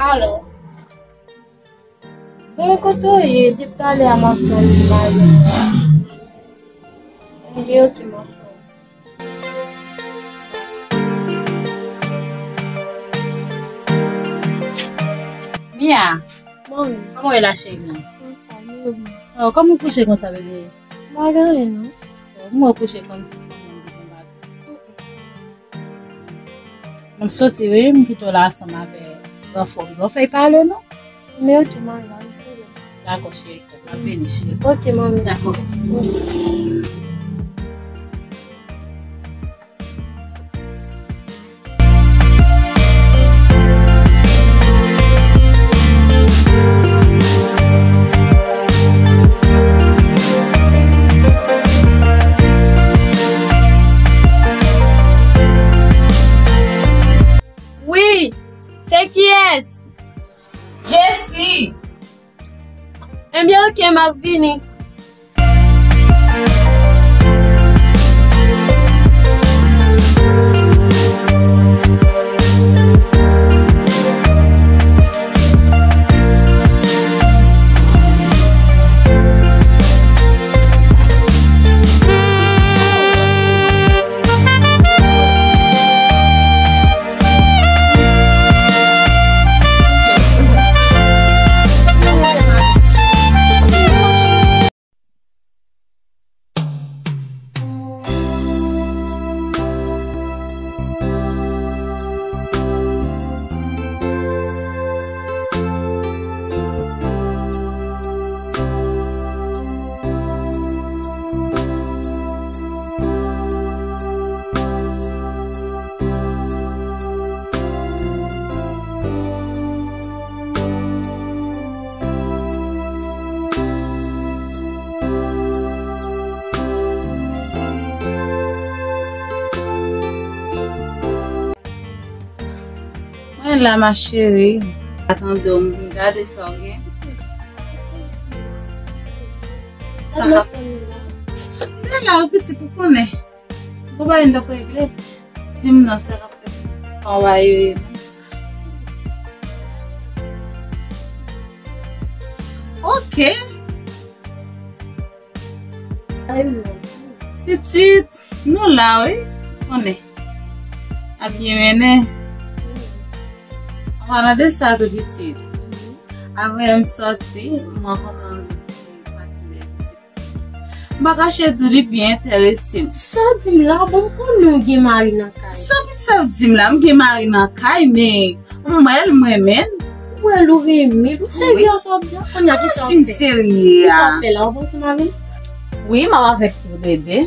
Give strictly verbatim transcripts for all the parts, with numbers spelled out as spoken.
Alo. Bon, kote w ye? Depi talè a m ap tann ou, m pa jwenn ou. Ebyen, oke, m ap tann. Mia, manmi, kòman w ye la, cheri mwen? Anfòm, wi. Oh, kòman w kouche konsa, bebe? M pa gen anyen, non. Oh, m wè w kouche kòmsi se ou menm ki gen bagay. M ap soti, wi, m kite w la ansanm avè gran frè w. Gran frè pale, non? Men oke, manmi, pa gen pwoblèm. Dakò, cheri, m ap vini, cheri. Oke, manmi. Dakò. Wi, se kiyès? Jezi! Ebyen, oke, m ap vini. Mwen la, ma chérie. Atann w, m vin gade sa w gen. Sa k ap... M te la, wi, pitit, ou konnen. Bon, bagay m t ap regle. Di m non, sa k ap fèt. Anwa yo ye. Ok. Pitit, nou la, wi. Konnen. Ap byen mennen. An palan de sa tou, pitit. Avan m sòti, m rankontre yon ti patnè, pitit. M pa kache di w, li byen enterese m. Sa w di m la, bon, m konnen w gen mari nan kay. Sa pitit sa w di m la, m gen mari nan kay, men m wè l, m renmen l. Ou wè l, ou renmen l, ou serye a sa w ap di a? Kounye a, kisa w ap fè? Kisa w ap fè la? W ap ansanm avè l? Wi, m ap avèk tou lede.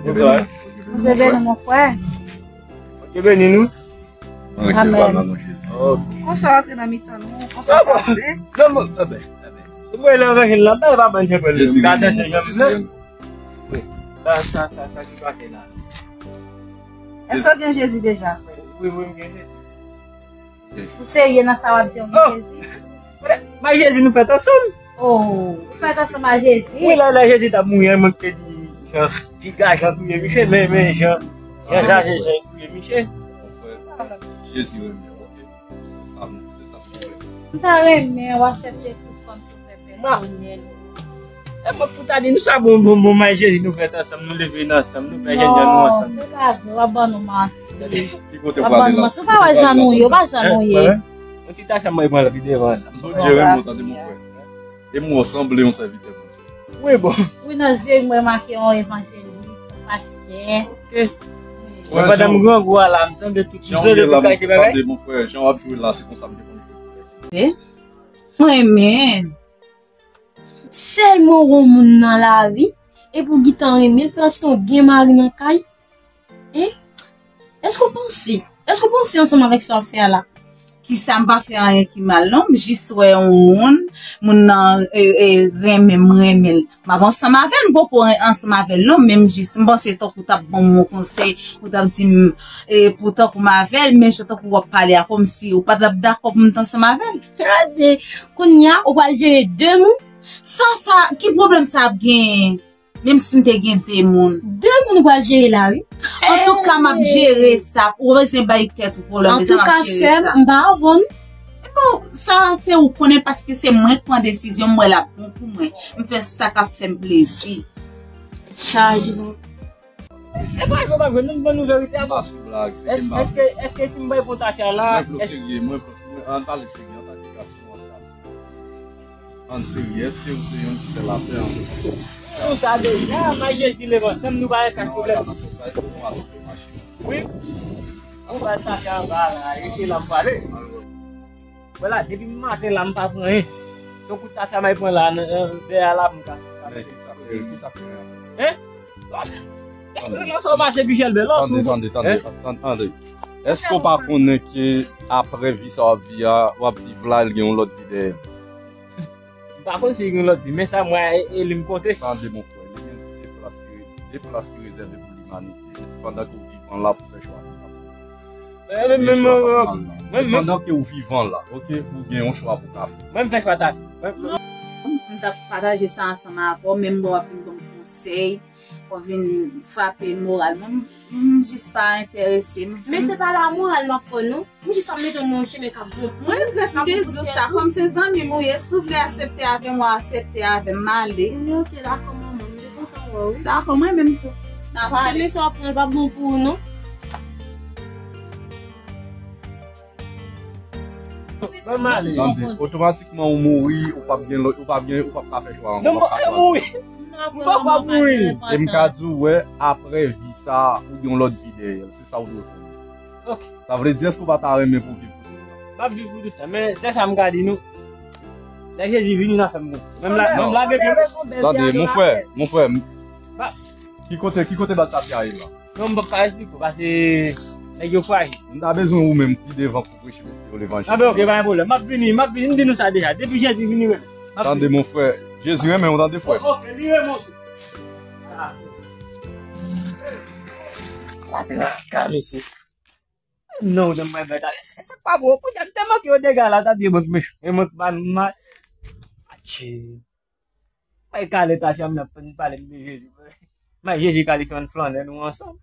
Bondye beni nou, mon frè. Bondye beni nou. Mwen resevwa nan non Jezi. Ok. Konsa w antre nan mitan nou, konsa w pase. Non, mwen, enben, enben. Mwen lè evanjil la, bay pa ban jan pral. Jezi beni nou. Wi. Sa, sa, sa, sa ki pase la? Èske w gen Jezi deja? Wi, wi, m gen Jezi. Ou serye nan sa w ap di, w gen Jezi? Bay Jezi nou fèt ansanm. Oh, ou fèt ansanm ak Jezi? Wi, lè, lè Jezi t ap mouri an, mwen te di Jan, piga Jan touye Miche, men, men Jan, Jan chaje Jan touye Miche. Jezi renmen w, ok? Se sa m, se sa m kwè. M ta renmen w aksepte Kris kòm sovè pèsonèl ou. E mwen pou ta di nou sa, bon, bon, bon, may Jezi nou fèt ansanm, nou leve n ansanm, nou fè jènjan nou ansanm. Non, se pa vre, w ap ban nou manti. W ap ban nou manti. Ou pa wè jan nou ye, ou pa jan nou ye. Yon ti tach a mwen pran l pi devan la. Bondye renmen w, tande, mon frè. E mwen sanble yon sèvitè Bondye. Wi, bon. Wi, nan zye m remake yon evanjelis, yon pastè. Ok. Wi. Mwen pandan m grangou a la, m tande tout, m tande tout kalite bagay. Tande, mon frè, jan w ap jwe la, se konsa m te konn jwe. Ok. Mwen renmen. Sèlman w wè yon moun nan lari, epi w gentan renmen l, pandan se tan w gen mari nan kay. Hein? Èske w panse? Èske w panse ansanm avèk sa w ap fè a la? Kisa, m pa fè anyen ki mal, non. M jis wè yon moun, moun nan, e, e, renmen m, renmen l. M ap ansanm avè l, m poko ren-, ansanm avè l, non. Men m jis, m panse tankou w t ap ban m yon konsèy, ou t ap di m, e, pou tankou m avè l, men jan tankou w ap pale a, kòmsi ou pa t ap dakò pou m t ansanm avè l. Gade, kounye a, ou pral jere de moun? Sa, sa, ki pwoblèm sa ap genyen? Menm si m te gen de moun. De moun ou pral jere la, wi. Antouka, m ap jere sa. Ou pa bezwen bay tèt ou pwoblèm de sa, m ap jere sa. Antouka, sè m, m pa avè w, non. Bon, sa se ou konnen paske se mwen k pran desizyon, m wè l ap bon pou mwen. M fè sa k ap fè m plezi. Chaje, bon. E pa jwe, pa jwe, nou ban nou verite a, bon. Pa sou blag, se ke m pa vle. Èske, èske si m bay pon tafya la, mwen vle w serye, mwen vle, mwen, ann pale serye, antanke gason, ann gason. Ann serye, èske ou se youn ki fè lapè ann? Nou sa deja, may Jezi leve ansanm, nou pa gen kèk pwoblèm. Wi. Ou pral tafya anba la, rete la m prale. Vwala, depi maten la, m pa pran anyen. Se yon kout tafya may pran la, nan, nan, dèyè a la, m ka, ka mete. Men, ki sa k fè, ki sa k fè? Hein? Lòs ou mache pi chèlbè, lòs ou. Tande, tande, tande, tande, tande. Èske w pa konnen ke apre vi sa w ap vi a, w ap viv la, l gen yon lòt vi dèyè? M pa konn si gen lòt vi, men sa m wè a, e, e li m konte. Tande, mon frè, li gen de plas ki, de plas ki rezève pou limanite. Se pandan ke w vivan la pou fè chwa ki pa bon. E, men, men, men, men, men, men. Se pandan ke w vivan la, oke, pou gen yon chwa pou ka fè. Mwen, m fè chwa tafya. Mwen, mwen. M t ap pataje sa ansanm avè w, men m wè w ap vin ban m konsèy. Pou vin frape moral mwen, m, m jis pa enterese. M, men se pa la moral m ap fè w, non. M jis ap mete w nan yon chemen k ap bon pou ou. Mwen regrèt m te di w sa, kòm se zanmi m ou ye, si w vle aksepte avè m, w a aksepte avè m, m ale. Men ok, dakò, manman, m te kontan wè w, wi. Dakò, mwen menm tou. N a pale. Chemen sa w ap pran, l p ap bon pou ou, non. Tande, otomatikman ou mouri, ou p ap gen lòt, ou p ap gen, ou p ap ka fè chwa ankò, ou p ap ka chwazi. Non, m poko mouri. M poko mouri. E m ka di w, wè, apre vi sa, ou gen yon lòt vi dèyè l. Se sa ou dwe konnen. Ok. Sa vle di, èske ou pa ta renmen pou viv pou tout tan? M ap viv pou tout tan, men se sa m ka di nou. Lè Jezi vini, n a fè m bon. Menm la, menm lage pye. Tande, mon frè, mon frè, m, ki kote, ki kote bal tafya ye la? Non, m p ap ka esplike w, paske nèg yo frajil. M ta bezwen ou menm pi devan pou preche mesye yo levanjil. A ben, ok, pa gen pwoblèm. M ap vini, m ap vini, m di nou sa deja. Depi Jezi vini, rele. M ap vini. Tande, mon frè. Jezi renmen w, tande, frè. Ok, li renmen w tou. Ah. Sa traka, mesye. Non, non, mwen, mwen, tande. Se pa bon, kounye a, m te manke yo dega la, tande, mwen, mwen, mwen, mwen, mwen, Mwen kale tafya m nan, pale m de Jezi. Mwen Jezi kale fè yon flannè nou ansanm.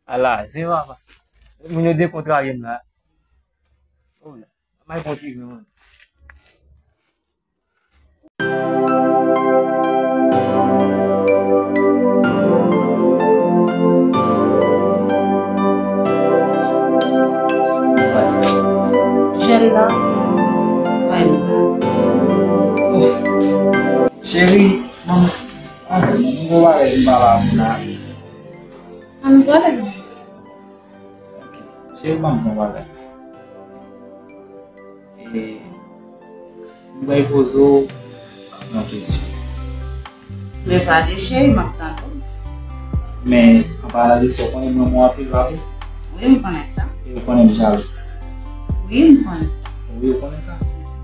Ala, se papa. Moun yo dekontrarye m la. Oh la. Mwen kontinye, mwen. Jèn la. Cheri, manman, ann pale, m pale avè w la. Ann pale. Ok. Cheri, ban m di yon bagay. E, m pral poze w yon kesyon. Men pale, cheri, m ap tande w. Men, an palan de sa, w konnen m renmen w anpil, pa vre? Wi, m konnen sa. E ou konnen m jalou? Wi, m konnen sa. Wi, ou konnen sa?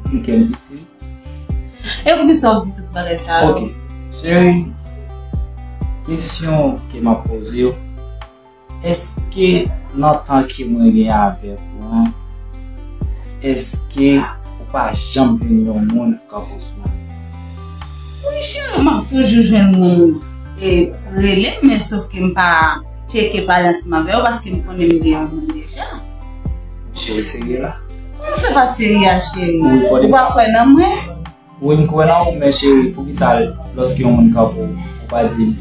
M kè m piti. E poukisa w di tout bagay sa yo? Ok. Cheri, kesyon ke m ap poze w, èske nan tan ke mwen gen avèk ou an, èske ou pa janm jwenn yon moun k ap sou mwen? Wi, cheri, m ap toujou jwenn moun e rele m, men sòf ke m pa tcheke pale ansanm avè w paske m konnen m gen yon moun deja. Cheri, serye la? Kòman fè pa serye a, cheri? Ou pa kwè nan mwen? Wi, m kwè nan ou, men cheri, poukisa lòske yon moun kanpe w, ou pa di m,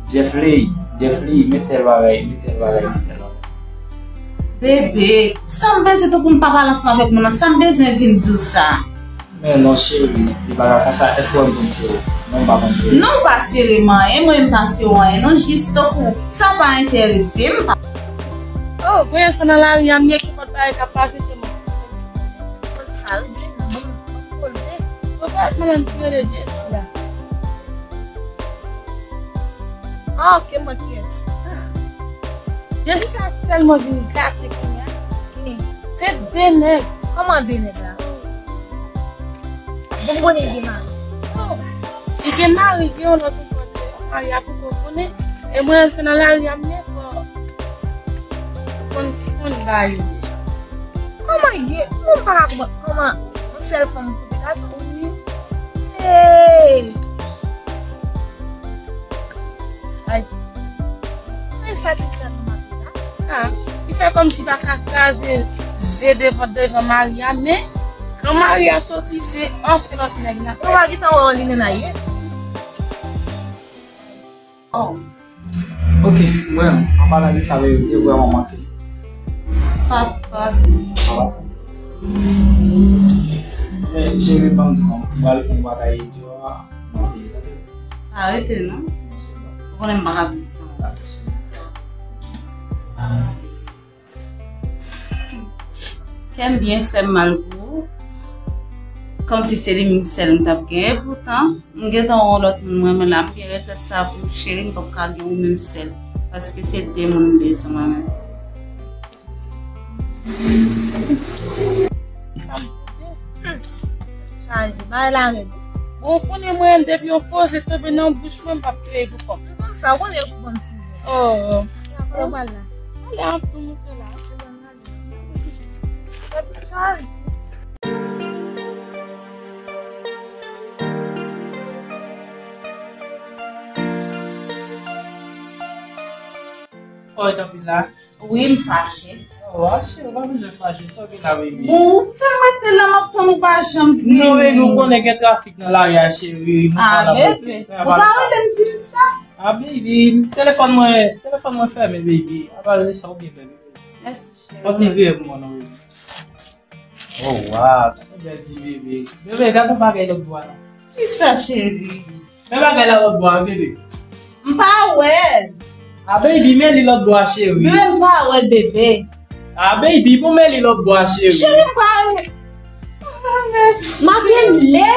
Jeffrey, Jeffrey, met tèl bagay, met tèl bagay, met tèl bagay? Bebe, sa m bezwen tou pou m pa pale ansanm avèk moun nan? Sa m bezwen vin di w sa? Men non, cheri, li pa ka konsa. Èske w wè m konn sere w? Non, m pa konn sere w. Non, w pa sere m anyen, mwen m pa sere w anyen. Non, jis tankou, sa pa enterese m, pa. Oh, kounye a sa nan lari a, m ye ki pòt bagay k ap pase, se mwen. Sa l di, non, mwen, mwen poze. Ou pa manman ki rele Jessy a. Ah, ok, m wè kiyès. Ah. Jezi sa tèlman vin gate kounye a. Se de nèg. Kòman de nèg la? Bon, m konnen gen mari. Oh. Li gen mari, gen yon lòt ou konnen. Mari a poko konnen. E mwen, se nan lari a m ye, fò konn, konn bagay yo deja. Kòman ye? Mwen pa ka konprann kòman yon sèl fanm koute gason. Wi. Hey! Ay, men sa te fè nan maten la. Ah, li fè kòmsi pa ka kraze ze devan, devan Maria, men kan Maria soti, se antre lòt nèg la. Ou pa gentan wè li menm la ye. Oh. Ok, mwen, an palan de sa, men, li vrèman manke. Pa pase. Pa pase. Men, cheri, ban m di non, m pral fè yon bagay deyò a, m ap vini, tande? Pa rete, non. Ou konnen m pa ka viv san ou. Kè m byen fè m mal pou ou. Kòmsi se li menm sèl m t ap genyen. Poutan, m gentan wè yon lòt moun mwen renmen la. M byen regrèt sa pou ou, cheri. M p ap ka gen ou menm sèl. Paske se de moun m bezwen mwen menm. Chaje, bay la rèd. Bon, ou konnen mwen, depi yon koze tonbe nan bouch mwen, m p ap plede pou kòm. Konsa, ou konnen ou pran ti zen. Oh. Sa fè w pral la. Ale, an tou moute la. Fò ret anpil la. Wi, m fache. Oh, cheri, ou pa bezwen fache, sa w gen la, baby? Bon, ou fè m rete la, m ap tann ou pa janm vini. Non, baby, ou konnen gen trafik nan lari a, cheri. Ah, baby. Ou ta rele m di m sa. Ah, baby, telefòn mwen, telefòn mwen fèmen, baby. Apa de sa, ou byen fè, baby. Mèsi, cheri. Kontinye pou mwen, non, baby. Oh, wow, gade yon bèl ti bebe. Bebe, gade yon bagay lòt bò a la. Kisa, cheri? Men bagay la lòt bò a, bebe. M pa wè l. Ah, baby, men li lòt bò a, cheri. Bebe, m pa wè l, bebe. Ah, baby, bon, men li lòt bò a, cheri. Cheri, m pa wè l. Ah, mèsi. M ap rele.